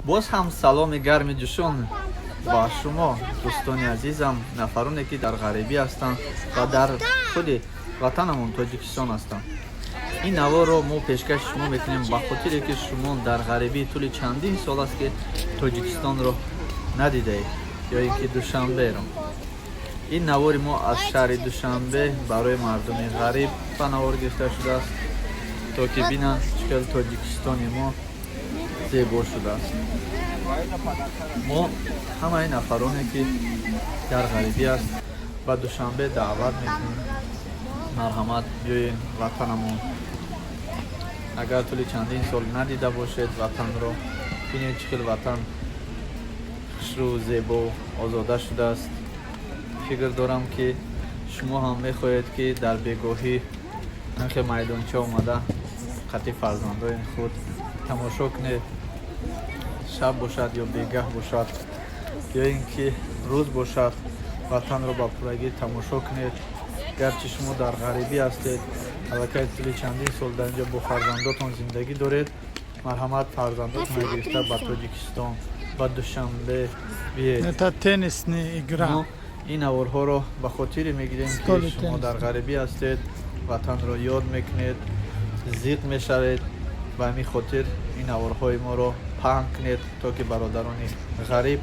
Боз ҳам саломи гарми ҷӯшон ба шумо, дӯстони азизам, нафароне, ки дар ғарибӣ ҳастанд ва дар худи ватанамон Тоҷикистон ҳастанд. Ин наворро мо пешкаши шумо мекунем, ба хотире ки шумо дар ғарибӣ тӯли чандин сол аст, ки Тоҷикистонро надидаед ё ин ки Душанберо. Ин навори мо аз шаҳри Душанбе барои мардуми ғариб ба навор гирифта шудааст, то ки бинанд, чӣ хел Тоҷикистони мо зебо шудааст. Мо ҳамаи нафароне, ки дар ғарибӣ аст, ба Душанбе даъват мекунем: марҳамат, биёед ватанамон. Агар тӯли чандин сол надида бошед ватанро, бинед, чӣ хел ватан хушрӯ, зебо, озода шудааст. Фикр дорам, ки шумо ҳам мехоҳед, ки дар бегоҳӣ анхе майдонча омада, қати фарзандони худ тамошо кунед. Шаб бошад ё бегаҳ бошад, ё ин ки рӯз бошад, ватанро ба пуррагӣ тамошо кунед. Гарчи шумо дар ғарибӣ ҳастед, аллакай тӯли чандин сол дар инҷо бо фарзандотон зиндагӣ доред, марҳамат, фарзандотонро гирифта ба Тоҷикистон, ба Душанбе биед. Это теннисная игра. Мо ин наворҳоро ба хотире мегирем, ки Столи шумо теннис. дар ғарибӣ ҳастед, ватанро ёд мекунед, зиқ мешавед. Ба ҳамин хотир ин наворҳои моро паҳн кунед, то ки бародарони ғариб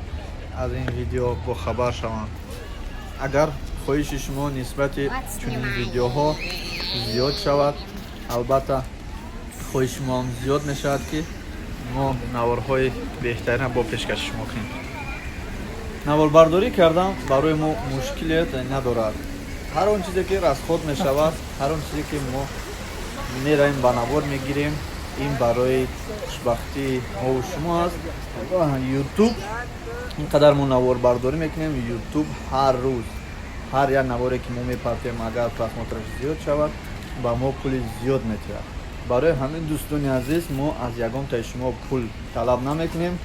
аз ин видео бохабар шаванд. Агар хоҳиши шумо нисбати чунин видеоҳо зиёд шавад, албатта, хоҳиши мо ҳам зиёд мешавад, ки мо наворҳои беҳтарина бо пешкаши шумо кунем. Наворбардорӣ кардан барои мо мушкилият надорад. Ҳар он чизе, ки расход мешавад, ҳар он чизе, ки мо меравем, ба навор мегирем, ин барои хушбахтии мову шумо аст. Ютуб ин қадар мо наворбардорӣ мекунем, Ютуб ҳар рӯз ҳар як наворе, ки мо мепартем, агар просмотраш зиёд шавад, ба мо пули зиёд метиҳад. Барои ҳамин, дӯстони азиз, мо аз ягонтаи шумо пул талаб намекунем.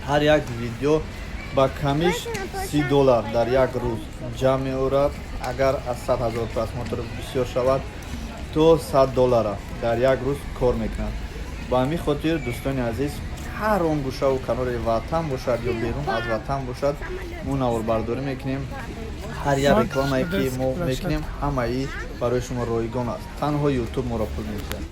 Ҳар як видео ба камиш 30 доллар дар як рӯз ҷамъ меорад. Агар аз 100 000 просмотр бисёр шавад, то 100 доллара дар як рӯз кор мекунад. Ба ҳамин хотир, дӯстони азиз, ҳар он гӯшаву канори ватан бошад ё берун аз ватан бошад, мо наворбардорӣ мекунем. Ҳар як рекламае, ки мо мекунем, ҳамаи барои шумо ройгон аст. Танҳо Ютуб моро пул медиҳад.